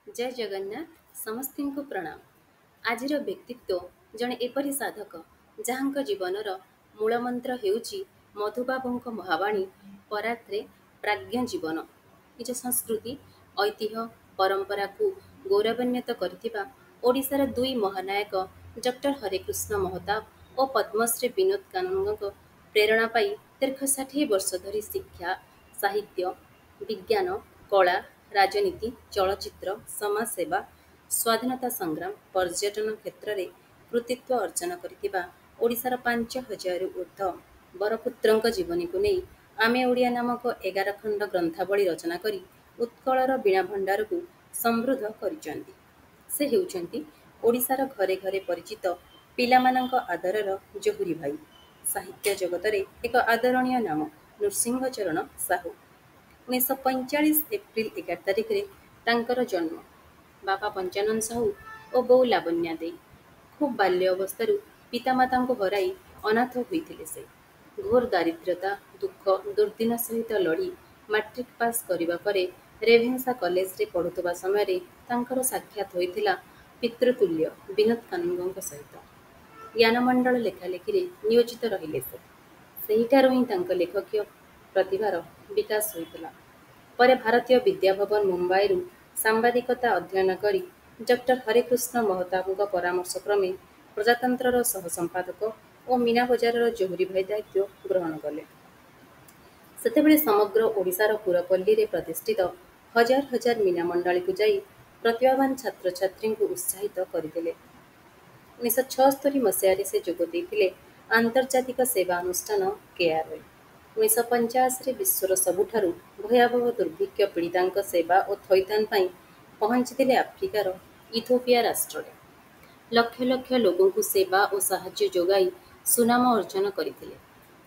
ଜୟ ଜଗନ୍ନାଥ, ସମସ୍ତଙ୍କୁ ପ୍ରଣାମ। ଆଜିର ବ୍ୟକ୍ତିତ୍ୱ ଜଣେ ଏପରି ସାଧକ, ଯାହାଙ୍କ ଜୀବନର ମୂଳମନ୍ତ୍ର ହେଉଛି ମଧୁବାବୁଙ୍କ ମହାବାଣୀ ପରାର୍ଥେ ପ୍ରାଜ୍ଞ ଜୀବନ। ନିଜ ସଂସ୍କୃତି, ଐତିହ୍ୟ, ପରମ୍ପରାକୁ ଗୌରବାନ୍ୱିତ କରିଥିବା ଓଡ଼ିଶାର ଦୁଇ ମହାନାୟକ ଡକ୍ଟର ହରେକୃଷ୍ଣ ମହତାବ ଓ ପଦ୍ମଶ୍ରୀ ବିନୋଦ କାନୁନଗୋଙ୍କ ପ୍ରେରଣା ପାଇ ଦୀର୍ଘ 60 ବର୍ଷ ଧରି ଶିକ୍ଷା, ସାହିତ୍ୟ, ବିଜ୍ଞାନ, କଳା, ରାଜନୀତି, ଚଳଚ୍ଚିତ୍ର, ସମାଜସେବା, ସ୍ୱାଧୀନତା ସଂଗ୍ରାମ, ପର୍ଯ୍ୟଟନ କ୍ଷେତ୍ରରେ କୃତିତ୍ୱ ଅର୍ଜନ କରିଥିବା ଓଡ଼ିଶାର 5000ରୁ ଊର୍ଦ୍ଧ୍ୱ ବରପୁତ୍ରଙ୍କ ଜୀବନୀକୁ ନେଇ ଆମେ ଓଡ଼ିଆ ନାମକ 11 ଖଣ୍ଡ ଗ୍ରନ୍ଥାବଳୀ ରଚନା କରି ଉତ୍କଳର ବୀଣା ଭଣ୍ଡାରକୁ ସମୃଦ୍ଧ କରିଛନ୍ତି। ସେ ହେଉଛନ୍ତି ଓଡ଼ିଶାର ଘରେ ଘରେ ପରିଚିତ ପିଲାମାନଙ୍କ ଆଦରର ଜହୁରୀ ଭାଇ, ସାହିତ୍ୟ ଜଗତରେ ଏକ ଆଦରଣୀୟ ନାମ ନୃସିଂହ ଚରଣ ସାହୁ। 1945 ଏପ୍ରିଲ 11 ତାରିଖରେ ତାଙ୍କର ଜନ୍ମ। ବାପା ପଞ୍ଚାନନ ସାହୁ ଓ ବୋଉ ଲାବଣ୍ୟା ଦେଇ। ଖୁବ୍ ବାଲ୍ୟ ଅବସ୍ଥାରୁ ପିତାମାତାଙ୍କୁ ହରାଇ ଅନାଥ ହୋଇଥିଲେ ସେ। ଘୋର ଦାରିଦ୍ର୍ୟତା, ଦୁଃଖ, ଦୁର୍ଦ୍ଦିନ ସହିତ ଲଢ଼ି ମାଟ୍ରିକ ପାସ୍ କରିବା ପରେ ରେଭେନ୍ସା କଲେଜରେ ପଢ଼ୁଥିବା ସମୟରେ ତାଙ୍କର ସାକ୍ଷାତ ହୋଇଥିଲା ପିତୃତୁଲ୍ୟ ବିନୋଦ କାନୁନଗୋଙ୍କ ସହିତ। ଜ୍ଞାନମଣ୍ଡଳ ଲେଖାଲେଖିରେ ନିୟୋଜିତ ରହିଲେ ସେ। ସେହିଠାରୁ ହିଁ ତାଙ୍କ ଲେଖକୀୟ ପ୍ରତିଭାର ବିକାଶ ହୋଇଥିଲା। ପରେ ଭାରତୀୟ ବିଦ୍ୟାଭବନ ମୁମ୍ବାଇରୁ ସାମ୍ବାଦିକତା ଅଧ୍ୟୟନ କରି ଡକ୍ଟର ହରେକୃଷ୍ଣ ମହତାବଙ୍କ ପରାମର୍ଶ କ୍ରମେ ପ୍ରଜାତନ୍ତ୍ରର ସହ ସମ୍ପାଦକ ଓ ମୀନା ବଜାରର ଜହୁରୀ ଭାଇ ଦାୟିତ୍ୱ ଗ୍ରହଣ କଲେ। ସେତେବେଳେ ସମଗ୍ର ଓଡ଼ିଶାର ପୁରପଲ୍ଲୀରେ ପ୍ରତିଷ୍ଠିତ ହଜାର ହଜାର ମୀନା ମଣ୍ଡଳୀକୁ ଯାଇ ପ୍ରତିଭାବାନ ଛାତ୍ରଛାତ୍ରୀଙ୍କୁ ଉତ୍ସାହିତ କରିଥିଲେ। 1976 ମସିହାରେ ସେ ଯୋଗ ଦେଇଥିଲେ ଆନ୍ତର୍ଜାତିକ ସେବା ଅନୁଷ୍ଠାନ କେୟାରରେ। 1985ରେ ବିଶ୍ୱର ସବୁଠାରୁ ଭୟାବହ ଦୁର୍ଭିକ୍ଷ ପୀଡ଼ିତାଙ୍କ ସେବା ଓ ଥଇଥାନ ପାଇଁ ପହଞ୍ଚିଥିଲେ ଆଫ୍ରିକାର ଇଥୋପିଆ ରାଷ୍ଟ୍ରରେ। ଲକ୍ଷ ଲକ୍ଷ ଲୋକଙ୍କୁ ସେବା ଓ ସାହାଯ୍ୟ ଯୋଗାଇ ସୁନାମ ଅର୍ଜନ କରିଥିଲେ।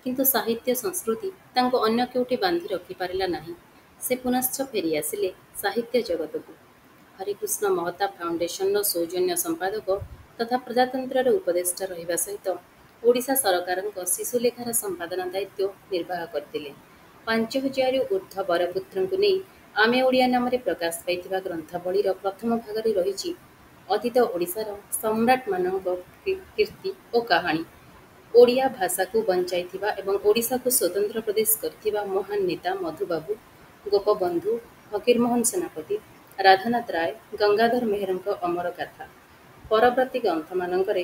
କିନ୍ତୁ ସାହିତ୍ୟ ସଂସ୍କୃତି ତାଙ୍କୁ ଅନ୍ୟ କେଉଁଠି ବାନ୍ଧି ରଖିପାରିଲା ନାହିଁ। ସେ ପୁନଶ୍ଚ ଫେରିଆସିଲେ ସାହିତ୍ୟ ଜଗତକୁ। ହରେକୃଷ୍ଣ ମହତାବ ଫାଉଣ୍ଡେସନର ସୌଜନ୍ୟ ସମ୍ପାଦକ ତଥା ପ୍ରଜାତନ୍ତ୍ରର ଉପଦେଷ୍ଟା ରହିବା ସହିତ ଓଡ଼ିଶା ସରକାରଙ୍କ ଶିଶୁଲେଖାର ସମ୍ପାଦନା ଦାୟିତ୍ୱ ନିର୍ବାହ କରିଥିଲେ। 5000ରୁ ଊର୍ଦ୍ଧ୍ୱ ବରପୁତ୍ରଙ୍କୁ ନେଇ ଆମେ ଓଡ଼ିଆ ନାମରେ ପ୍ରକାଶ ପାଇଥିବା ଗ୍ରନ୍ଥାବଳୀର ପ୍ରଥମ ଭାଗରେ ରହିଛି ଅତୀତ ଓଡ଼ିଶାର ସମ୍ରାଟମାନଙ୍କ କୀର୍ତ୍ତି ଓ କାହାଣୀ, ଓଡ଼ିଆ ଭାଷାକୁ ବଞ୍ଚାଇଥିବା ଏବଂ ଓଡ଼ିଶାକୁ ସ୍ୱତନ୍ତ୍ର ପ୍ରଦେଶ କରିଥିବା ମହାନ ନେତା ମଧୁବାବୁ, ଗୋପବନ୍ଧୁ, ଫକୀରମୋହନ ସେନାପତି, ରାଧାନାଥ ରାୟ, ଗଙ୍ଗାଧର ମେହେରଙ୍କ ଅମର ଗାଥା। ପରବର୍ତ୍ତୀ ଗ୍ରନ୍ଥମାନଙ୍କରେ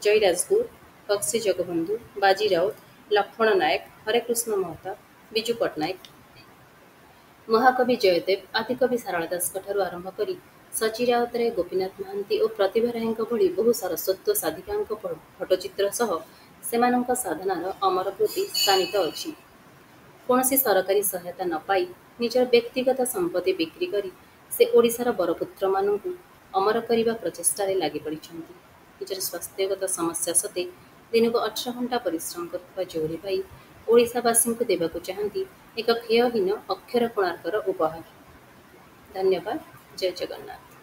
ଜୟୀ ରାଜଗୁରୁ, ବକ୍ସି ଜଗବନ୍ଧୁ, ବାଜି ରାଉତ, ଲକ୍ଷ୍ମଣ ନାୟକ, ହରେକୃଷ୍ଣ ମହତାବ, ବିଜୁ ପଟ୍ଟନାୟକ, ମହାକବି ଜୟଦେବ, ଆଦିକବି ସାରଳା ଦାସଙ୍କଠାରୁ ଆରମ୍ଭ କରି ସଚି ରାଉତରାୟ, ଗୋପୀନାଥ ମହାନ୍ତି ଓ ପ୍ରତିଭା ରାୟଙ୍କ ଭଳି ବହୁ ସାରସ୍ୱତ ସାଧିକାଙ୍କ ଫଟୋଚିତ୍ର ସହ ସେମାନଙ୍କ ସାଧନାର ଅମର କୃତି ସ୍ଥାନିତ ଅଛି। କୌଣସି ସରକାରୀ ସହାୟତା ନ ପାଇ ନିଜର ବ୍ୟକ୍ତିଗତ ସମ୍ପତ୍ତି ବିକ୍ରି କରି ସେ ଓଡ଼ିଶାର ବରପୁତ୍ରମାନଙ୍କୁ ଅମର କରିବା ପ୍ରଚେଷ୍ଟାରେ ଲାଗିପଡ଼ିଛନ୍ତି। ନିଜର ସ୍ୱାସ୍ଥ୍ୟଗତ ସମସ୍ୟା ସତ୍ତ୍ୱେ ଦିନକୁ 18 ଘଣ୍ଟା ପରିଶ୍ରମ କରୁଥିବା ଜହୁରୀ ଭାଇ ଓଡ଼ିଶାବାସୀଙ୍କୁ ଦେବାକୁ ଚାହାନ୍ତି ଏକ କ୍ଷୟହୀନ ଅକ୍ଷର କୋଣାର୍କର ଉପହାର। ଧନ୍ୟବାଦ। ଜୟ ଜଗନ୍ନାଥ।